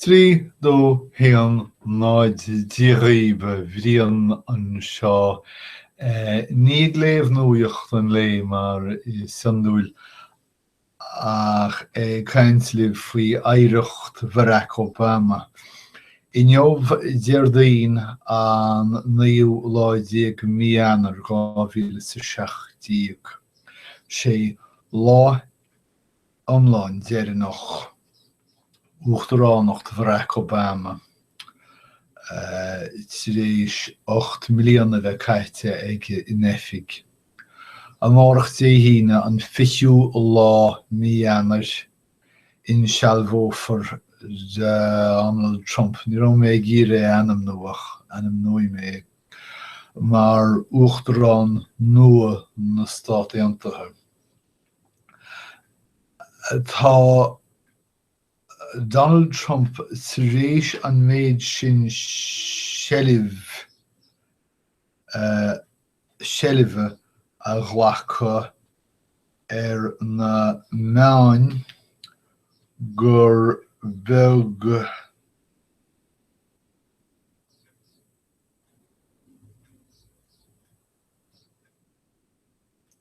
3, 2, 1, 0 Dia dhaoibh, a Bhrian anseo. Ní ag léamh nuacht an lae mar is iondúil ach ag caint libh faoi oidhreacht Bharack Obama. Inniu, Déardaoin an naoú lá déag Mí Eanáir 2017, sé lá iomlán deireanach uachtaránacht Bharack Obama tar éis 8 mbliana a bheith caite aige in oifig. Amárach Dé hAoine an fichiú lá Mí Eanáir insealbhófar Donald Trump, ní raibh mé ag iarraidh é a ainmniú ach ainmneoidh mé é, mar Uachtarán nua na Stát Aontaithe. Tá Donald Trump tar éis an méid sin seilbh seilbhe a ghlacadh ar na meáin gur beag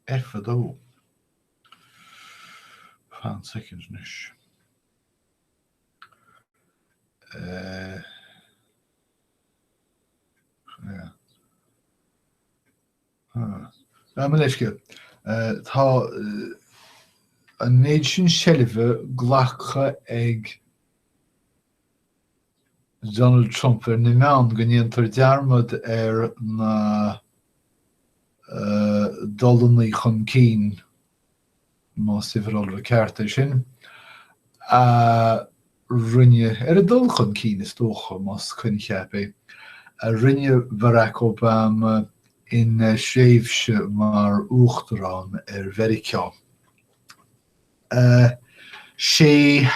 Ar fadó. Fan soicind anois. Gabh mo leithscéal. Tá an méid sin seilbhe glactha ag Donald Trump ar na meáin go ndéantar dearmad ar na dulanna chun cinn, más uimhir iolra ceart é sin, a rinne, ar an dul chun cinn is dócha, más coincheap é, a rinne Barack Obama ina thréimhse mar Uachtarán ar Mheiriceá. Sé.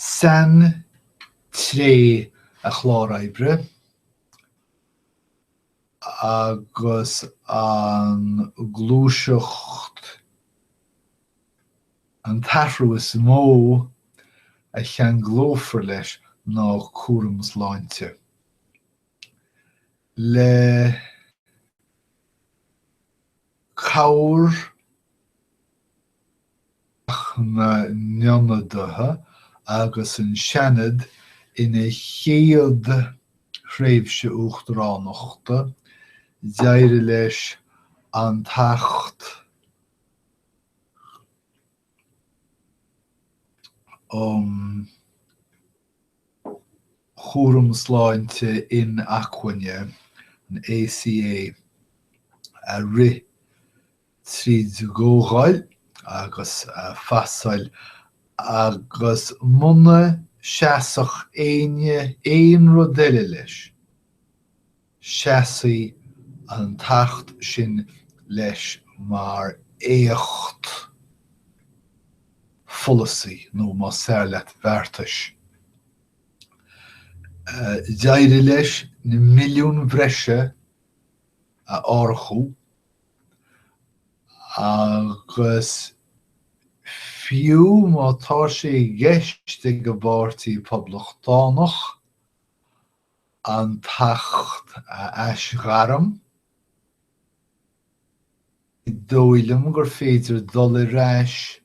Saintréith a chlár oibre agus an gluaiseacht, an t-athrú is mó a cheanglófar leis ná cúram sláinte. Le cabhair Teach na nIonadaithe agus an Seanad ina chéad thréimhse uachtaránachta, d'éirigh leis an tAcht um Chúram Sláinte Inacmhainne, an ACA, a rith tríd an gComhdháil agus a phasáil agus muna seasfadh éinne aon rud eile leis, seasfaidh an tAcht sin leis mar éacht pholasaí nó más fearr leat bheartais. D'éirigh leis na milliúin bhreise a árachú Agus fiú má tá sé i gceist ag an bPáirtí Poblachtánach an tAcht a aisghairm, ní dóigh liom gur féidir dul ar ais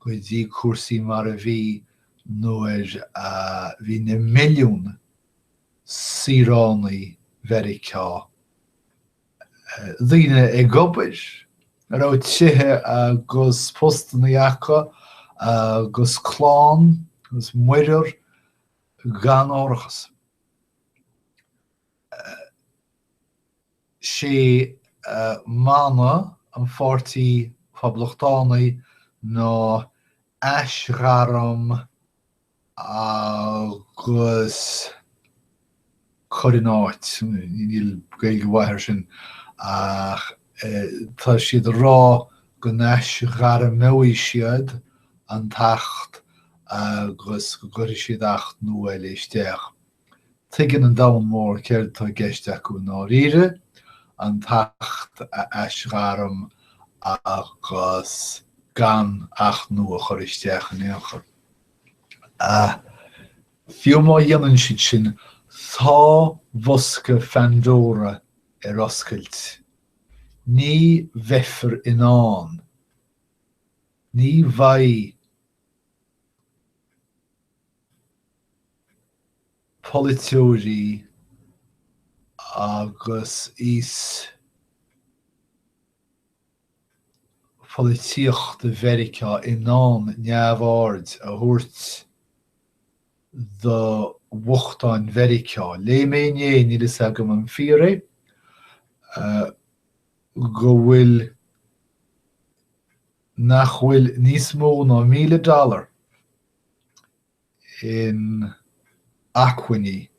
go dtí cúrsaí mar a bhí nuair a bhí na milliúin saoránaigh Mheiriceá daoine ag obair, a raibh tithe agus postanna acu agus clann agus muirear gan árachas. Sé mana an Pháirtí Phoblachtánaigh ná aisghairm agus cur in áit, níl Gaeilge mhaith air sin, ach tá siad ag rá go n-aisghairmeoidh siad an tAcht agus go gcuirfidh siad Acht nua eile isteach. Tuigeann an domhan mór céard atá i gceist acu i ndáiríre, an tAcht a aisghairm agus. Gan acht nua a chur isteach in aon chor. Fiú má dhéanann siad sin, tá bosca Phandora ar oscailt. Ní bheifear in ann, ní bheidh polaiteoirí agus aos polaitíochta Mheiriceá in ann neamhaird a thabhairt do bhochtáin Mheiriceá. Léigh mé inné, níl fhios agam an fíor é, go bhfuil, nach bhfuil níos mó ná 1,000 dollar in acmhainní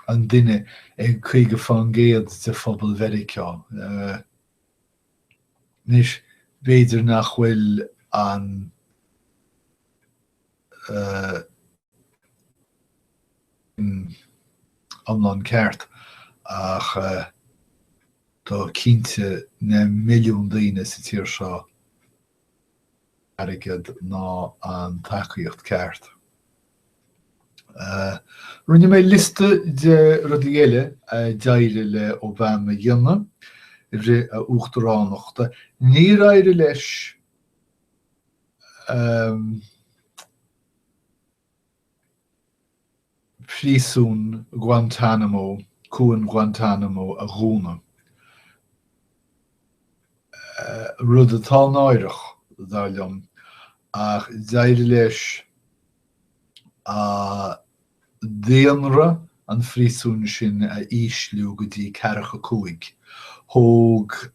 an duine ag 50% de phobal Mheiriceá. Anois, b'fhéidir nach bhfuil an iomlán ceart, ach tá cinnte na milliún daoine sa tír seo airgead ná an tacaíocht ceart. Rinne mé liosta de rudaí eile a d'éirigh le Obama a dhéanamh i rith a uachtaránachta. Níor éirigh leis príosún Guantanamo, cuan Guantanamo a dhúnadh, rud atá náireach, dar liom, ach d'éirigh leis daonra an phríosúin sin a ísliú go dtí ceathracha 5. Thóg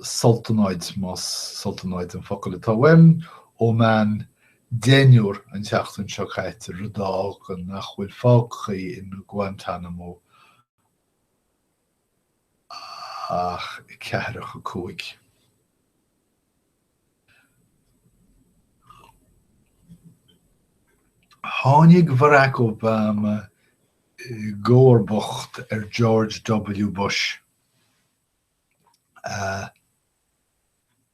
Sultanáid, más sultanáid an focal atá uaim, Óman deichniúr an tseachtain seo caite, rud a fhágann nach bhfuil fágtha in Guantanamo ach ceathracha 5. Tháinig Barack Obama i gcomharbacht ar George W. Bush.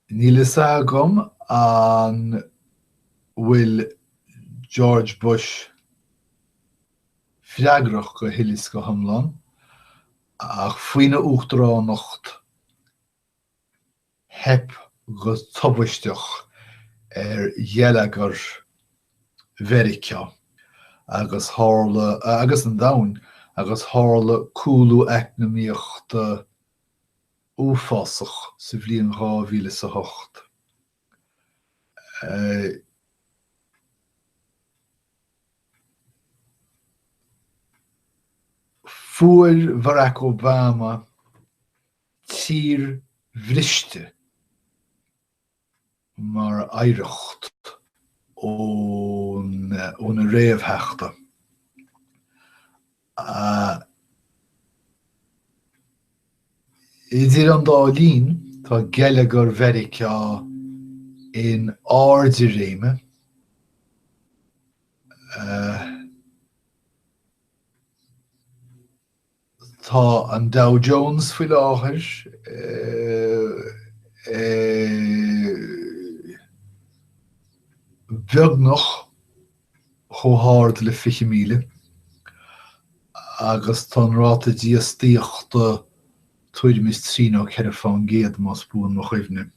Níl fhios agam an bhfuil George Bush freagrach go huile is go hiomlán, ach faoina uachtaránacht theip go tubaisteach ar gheilleagar Mheiriceá agus tharla, agus an domhain, agus tharla cúlú eacnamaíochta uafásach sa bhliain 2008. Fuair Barack Obama tír bhriste mar oidhreacht óna réamhtheachta. Idir an dá linn, tá geilleagar Mheiriceá in airde réime. Tá an Dow Jones faoi láthair beagnach chomh hard le 20,000 agus tá an ráta dífhostaíochta tuairim is 3 nó 4 fán gcéad, más buan mo chuimhne.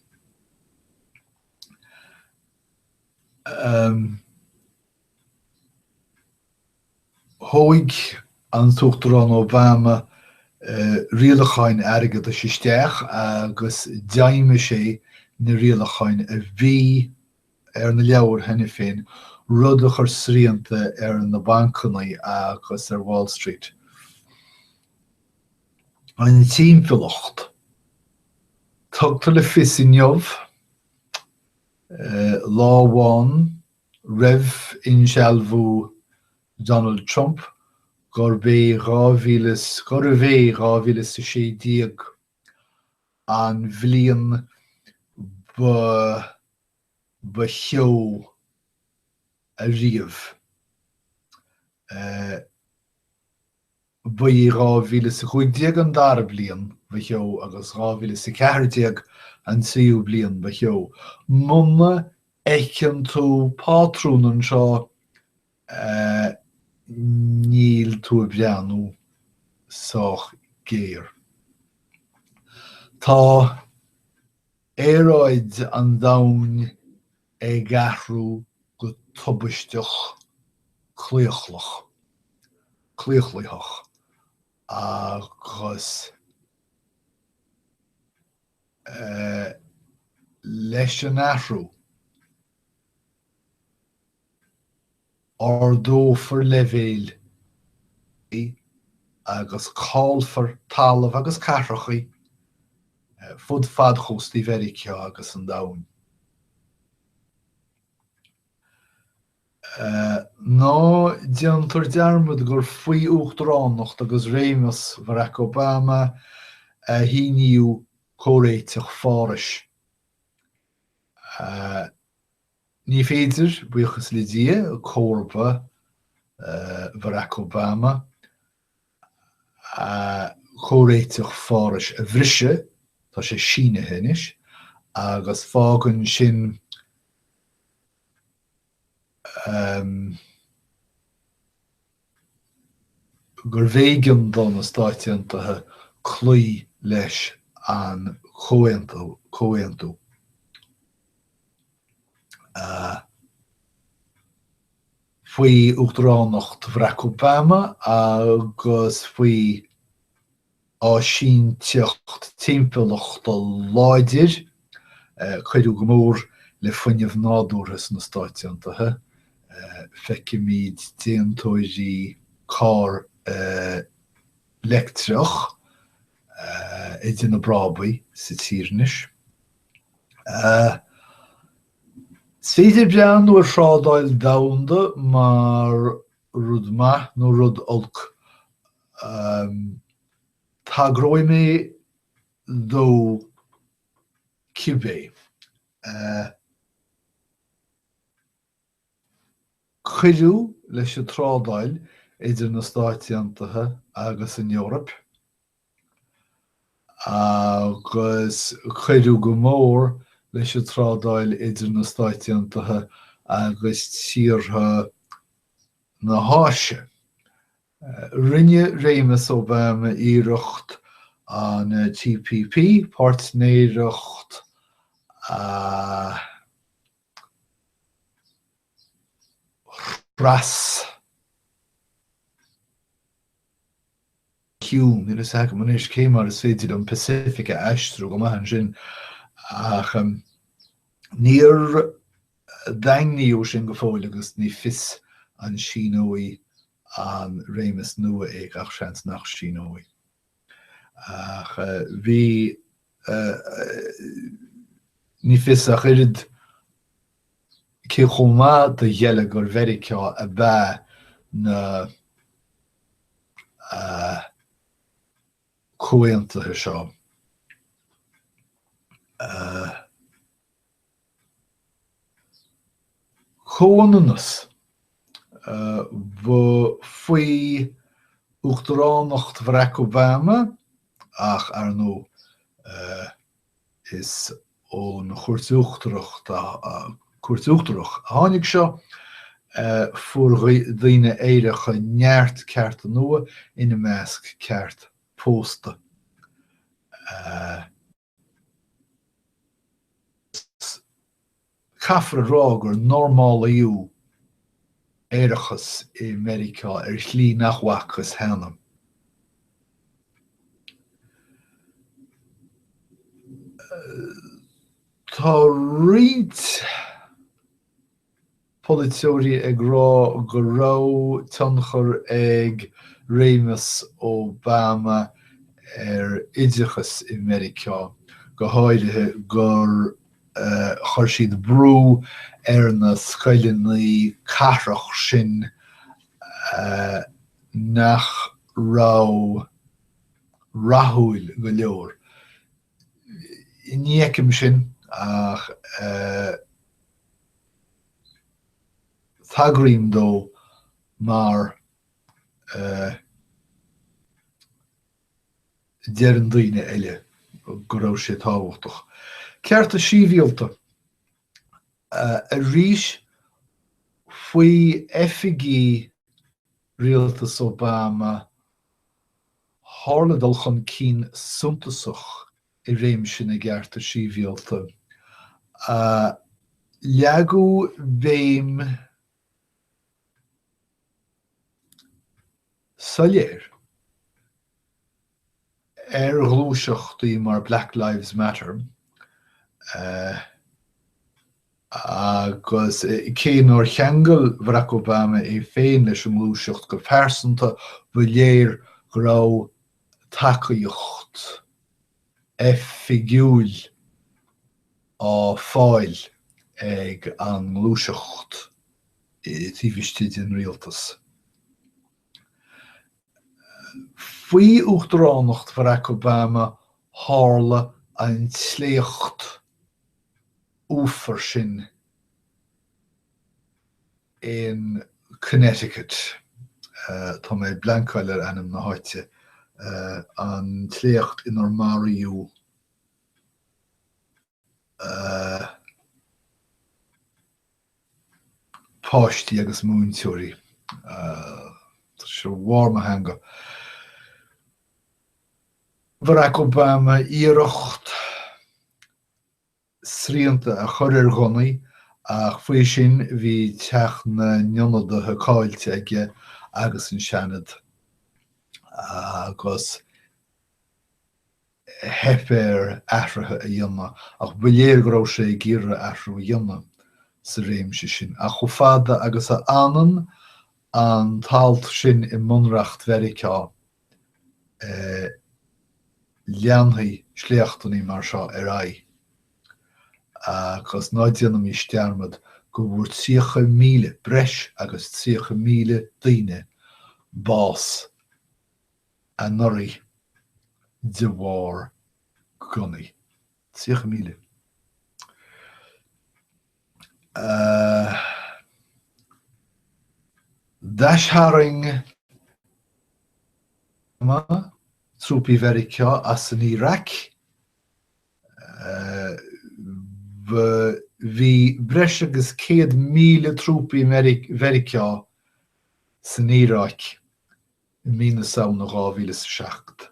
Thóg an tUachtarán Obama rialacháin airgeadais isteach agus d'fheidhmigh sé na rialacháin a bhí ar na leabhair cheana féin, rud a chuir srianta ar na bancanna agus ar Wall Street. An timpeallacht. Tugtar le fios inniu, lá amháin roimh insealbhú Donald Trump gurb é 2000 gurbh é 2016 an bhliain ba ba theo ariamh. Ba í 2015 an dara bliain. ba theo agus 2014 an tríú bliain ba theo. Muna fheiceann tú pátrún anseo, níl tú ag breathnú sách géar. Tá aeráid an domhain ag athrú go tubaisteach claochlach, claochlaitheach agus leis an athrú, ardófar leibhéil agus caillfear talamh agus cathracha fud fad chóstaí Mheiriceá agus an domhain. Ná déantar dearmad gur faoi uachtaránacht agus réimeas Bharack Obama a shíníodh Comhréiteach Phárais. Ní féidir, buíochas le Dia, comharba Bharack Obama, Comhréiteach Phárais a bhriseadh, tá sé sínithe anois, agus fágann sin gurbh éigean do na Stáit Aontaithe cloí leis an chomhaontú. Faoi uachtaránacht Bharack Obama agus faoi áisínteacht timpeallachta láidir, cuireadh go mór le fuinneamh nádúrtha sna Stáit Aontaithe. Feicimid déantóirí carr leictreach ag déanamh brábaigh sa tír anois. Is féidir breathnú ar thrádáil domhanda mar rud maith nó rud olc. Tagróidh mé dó cibé. Cuireadh leis an trádáil idir na Stáit Aontaithe agus an Eoraip, agus cuireadh go mór leis an trádáil idir na Stáit Aontaithe agus tíortha na hÁise. Rinne réimeas Obama iarracht an TPP, Páirtnéireacht Thras Ciúin, níl a fhios agam anois cé mar is féidir an Pacific a aistriú go maith ansin, ach níor daingníodh sin go fóill agus ní fios an síneoidh an réimeas nua é, gach seans nach síneoidh. Ach bhí, ní fios ach oiread cé chomh maith do gheilleagar Mheiriceá ab ea na comhaontuithe seo. Comhionannas. Ba faoi uachtaránacht Bharack Obama, ach ar ndóigh is ón Chúirt Uachtarach Cúirt Uachtarach a tháinig seo, fuair daoine aeracha neart cearta nua, ina measc ceart pósta. Caithfear a rá gur normálaíodh aerachas i Meiriceá ar shlí nach bhfacthas cheana. Tá roinnt. polaiteoirí ag rá go raibh tionchar ag réimeas Obama ar oideachas i Meiriceá, go háirithe gur chuir siad brú ar na scoileanna cathrach sin nach raibh rathúil go leor. Ní fheicim sin ach tagraím dó mar. Deireann daoine eile go raibh sé tábhachtach. Cearta sibhialta. Arís, faoi oifigí rialtas Obama, tharla dul chun cinn suntasach i réimse na gcearta sibhialta. Leagadh béim soiléir ar ghluaiseachtaí mar Black Lives Matter agus cé nár cheangail Barack Obama é féin leis an ngluaiseacht go pearsanta, ba léir go raibh tacaíocht oifigiúil á fáil ag an ngluaiseacht taobh istigh den rialtas. Faoi uachtaránacht Bharack Obama tharla an sléacht uafar sin in Connecticut, tá mé ag blankáil ar ainm na háite, an tsléacht inar maraíodh páistí agus múinteoirí. Tá sé ar bharr mo theanga. Barack Obama iarracht srianta a chur ar ghunnaí ach faoi sin bhí Teach na nIonadaithe caillte aige agus an Seanad agus theip air athruithe a dhéanamh ach ba léir go raibh sé ag iarraidh athrú a dhéanamh sa réimse sin. Ach chomh fada agus a fhanann an t-alt sin i mBunreacht Mheiriceá, leanfaidh sléachtanna mar seo ar aghaidh agus ná déanaimis dearmad go bhfuair 30,000, breis agus 30,000 daoine bás anuraidh de bharr gunnaí. 30,000. D'aistharraing trúpaí Mheiriceá as an Iaráic. Bhí breis agus 100,000 trúpaí Mheiriceá san Iaráic i mí na Samhna 2007.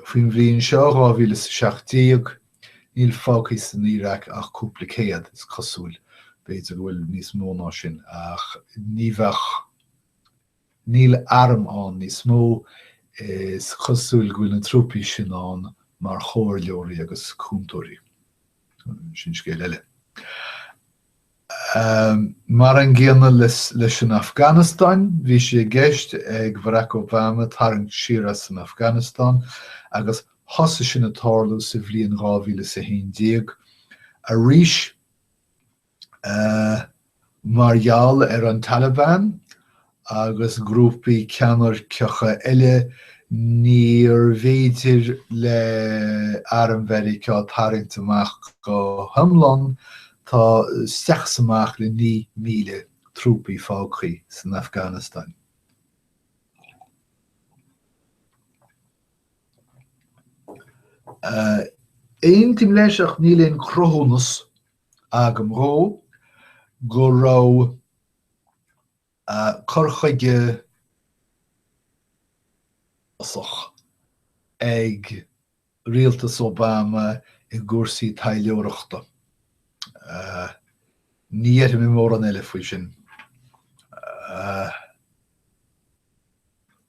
Faoin bhliain seo, 2017, níl fágtha san Iaráic ach cúpla céad, is cosúil. B'fhéidir go bhfuil níos mó ná sin, ach ní bheadh, níl arm ann níos mó. Is cosúil go bhfuil na trúpaí sin ann mar chomhairleoirí agus cúntóirí. Sin scéal eile. Mar an gcéanna leis an Afganastáin, bhí sé i gceist ag Barack Obama tarraingt siar as an Afganastáin agus thosaigh sin ag tarlú sa bhliain 2011. Arís, mar gheall ar an Taliban agus grúpaí ceannairceacha eile, níorbh fhéidir le Arm Mheiriceá tarraingt amach go hiomlán, tá isteach is amach le 9,000 trúpaí fágtha san Afganastáin. Aontaím leis ach níl aon cruthúnas agam dhó go raibh cur chuige úafásach ag rialtas Obama i gcúrsaí taidhleoireachta. Ní dhéarfaidh mé mórán eile faoi sin.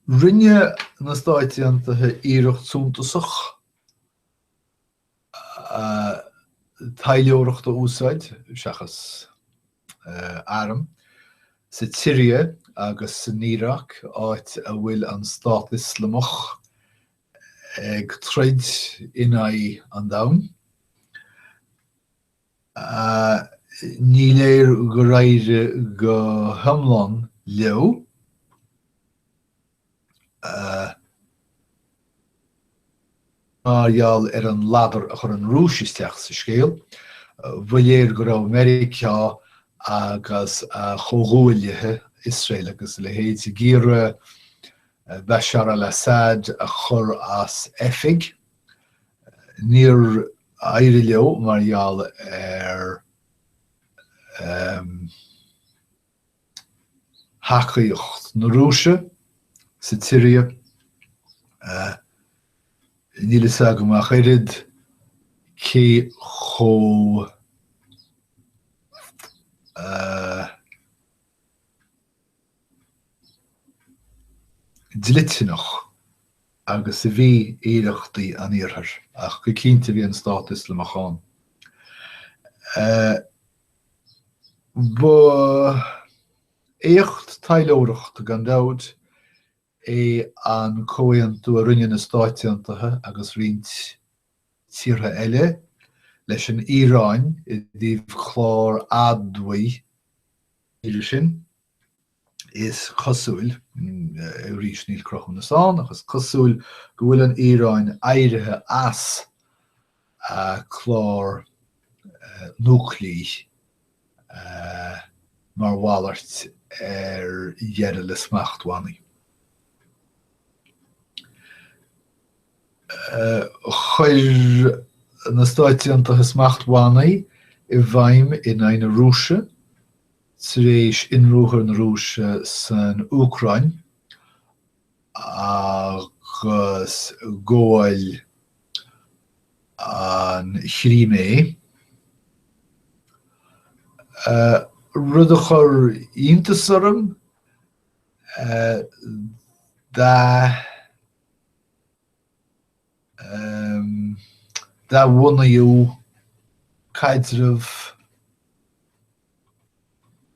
Rinne na Stáit Aontaithe iarracht suntasach taidhleoireacht a úsáid, seachas arm, sa tSiria agus san Iaráic, áit a bhfuil an Stát Ioslamach ag troid in aghaidh an domhain. Ní léir gur éirigh go hiomlán leo. Mar gheall ar an ladar a chuir an Rúis isteach sa scéal, ba léir go raibh Meiriceá agus a chomhghuaillithe, Iosrael agus a leithéid, ag iarraidh. Bashar al-Assad a chur as oifig. Níor éirigh leo mar gheall ar thacaíocht na Rúise sa tSiria. Níl fhios agam ach oiread cé chomh dliteanach agus a bhí iarrachtaí an Iarthair, ach go cinnte bhí an Stát Ioslamach ann. Ba éacht taidhleoireachta, gan dabht, é an comhaontú a rinne na Stáit Aontaithe agus roinnt tíortha eile leis an Iaráin i dtaobh clár admhaidh na tíre sin. Is cosúil, arís níl cruthúnas ann, ach is cosúil go bhfuil an Iaráin éirithe as a clár núicléach mar mhalairt ar dheireadh le smachtbhannaí. Chuir na Stáit Aontaithe smachtbhannaí i bhfeidhm in aghaidh na Rúise tar éis ionruathar na Rúise san Úcráin agus gabháil an Chrímé, rud a chuir iontas orm, d'athbhunaíodh caidreamh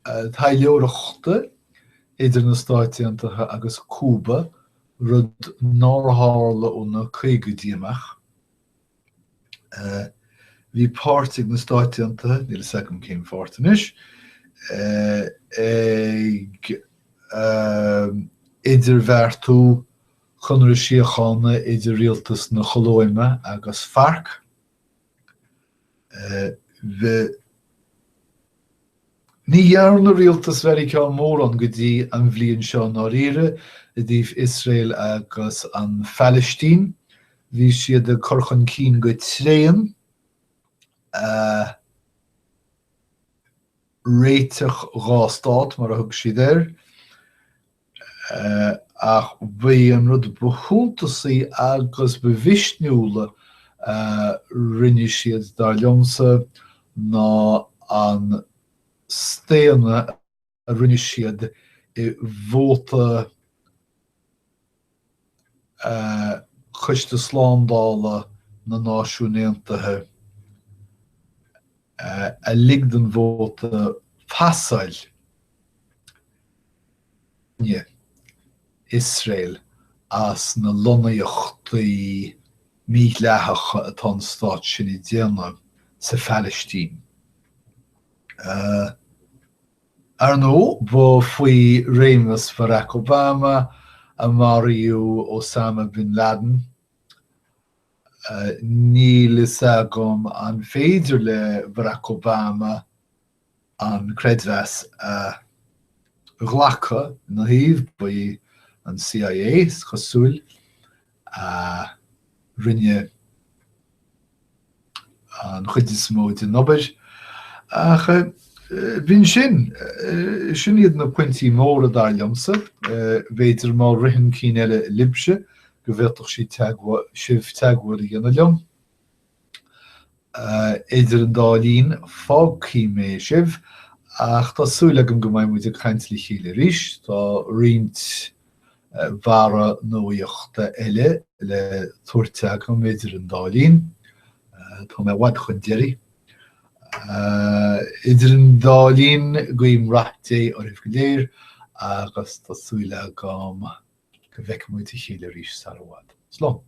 taidhleoireachta idir na Stáit Aontaithe agus Cúba, rud nár tharla ó na caogaidí amach. Bhí páirt ag na Stáit Aontaithe, níl fhios agam cén pháirt anois, ag idirbheartú conradh síochána idir rialtas na Colóime agus FARC. Ní dhearna rialtas Mheiriceá mórán go dtí an bhliain seo i ndáiríre i dtaobh Iosrael agus an Phalaistín. Bhí siad ag cur chun cinn go tréan réiteach dha stát, mar a thug siad air. Ach ba é an rud ba shuntasaí agus ba mhisniúla a rinne siad, dar liomsa, ná an staonadh a rinne siad i vóta Choiste Slándála na Náisiún Aontaithe a lig don vóta pasáil. Iosrael as na lonnaíochtaí mídhleathacha atá an stát sin ag déanamh sa Phalaistín. Ar ndóigh, ba faoi réimeas Barack Obama a maraíodh Osama bin Laden. Níl fhios agam an féidir le Barack Obama an creidmheas a ghlacadh ina thaobh, ba í an CIA, is cosúil, a rinne an chuid is mó den obair. Ach b'in sin. Sin iad na pointí móra, dar liomsa. B'fhéidir má ritheann cinn eile libhse go bhféadfadh sibh teagmháil a dhéanamh liom. Idir an dá linn, fágfaidh mé sibh, ach tá súil agam go mbeidh muid ag caint le chéile arís. Tá roinnt barra nuaíochta eile le tabhairt agam idir an dá linn. Tá mé i bhfad chun deiridh. Idir an dá linn, guím rath Dé oraibh go léir agus tá súil agam go bhfeicfidh muid a chéile arís sar i bhfad. Slán.